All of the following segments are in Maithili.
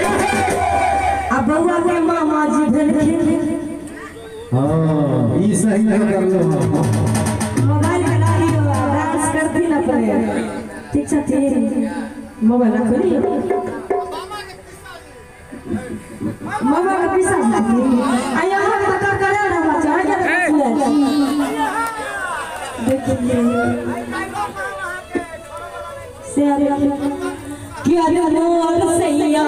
आ बउआ के मामा जी भेलखिन। हाँ ई सही नहीं करलो। मोबाइल के लागी डांस करती ना पड़े। ठीक छथिन मोबाइल रखली मामा के पैसा आ यहाँ तक करे ना बच्चा देखिए से क्या मोर सैया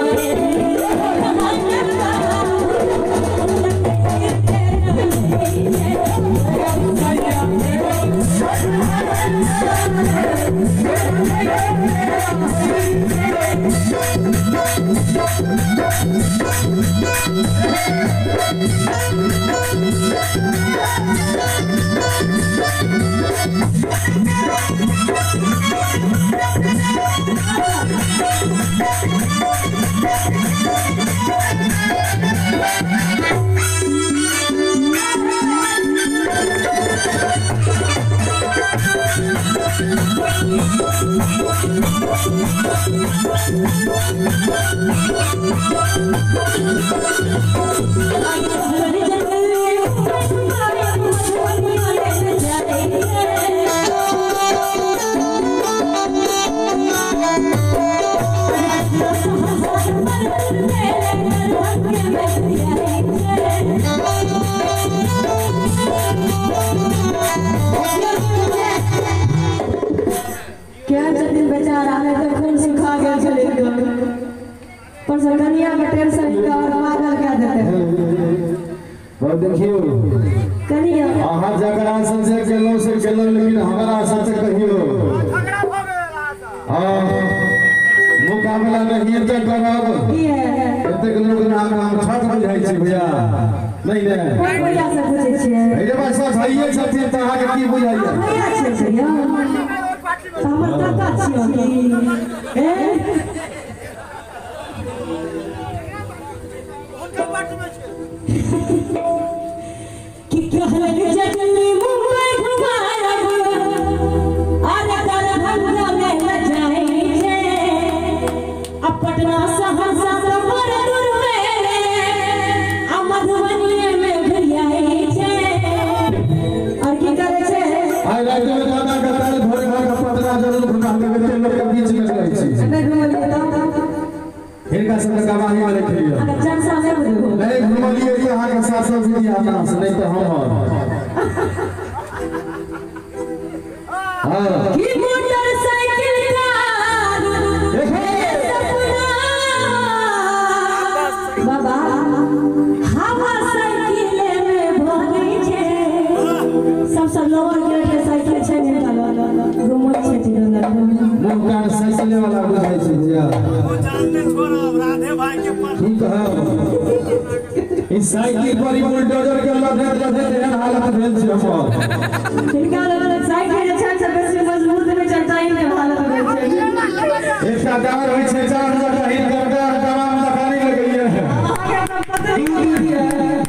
क्या जतिन बेचारा है तो खून सुखा गया चले पर कनिया के टेंशन का और पागल कर देते हैं। और देखियो कनिया अहाँ जकरा से केलो से केलो लेकिन हमरा साथ कहियो हां मुकाबला नहीं त करब की है एतेक लोग नाम नाम छठ बुझाइ छै भैया नहीं ने कोन भैया से पूछै छियै हे बस भैया छथिन त अहाँ के की बुझाइया भैया छै भैया हमर काका छियै की ए कि कहल जजनी मुंबई घुमायब अरे दरभंगा में न जाई छै आ पटना सहरसा से बड़ दूर में आ मधुबनी में घुरियाई छै और की करै छै आइ राति में दादा के ताल भोरे भोरे पटना जरूर घुमा देबै ते लोग के बीच में रहै छै नहि घुमलियै तऽ हिनका सबके गवाही में रखियो चर्चा नहि बुझू नहीं घुमलियै तऽ अहाँ के साथ सब दीदी अपना से नहीं तऽ हम हां की मोटरसाइकिल कार सपना बाबा हवा साइकिल में भरै छै सबसे लोअर ग्रेड के साइकिल छै ने घुमै छै मुँह कान साइकिले वाला बुझाइ छै भैया की कहब ई साइकिल पर ई बुलडोजर के लधेत लधेत एहन हालत भेल छै हमर। हिनका लग साइकिल जे छै से बेसी मजबूत नहि छै ताहि मे हालत भेल छै। एकटा डार होइ छै चार जगह हिनकर डार तमाम लखानी लगैया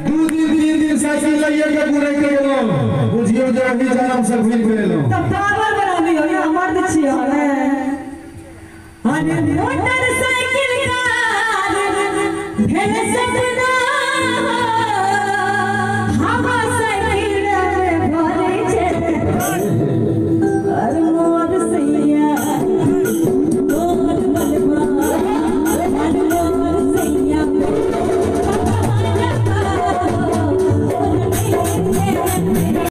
दू दिन तीन दिन साइकिल लइए के घुरै के गेलहुँ बुझियौ जे अही जनम से घुरि गेलहुँ। तब पावर बना लियौ या मर्द छियै हमे अरे मोटरसाइकिल कार भेल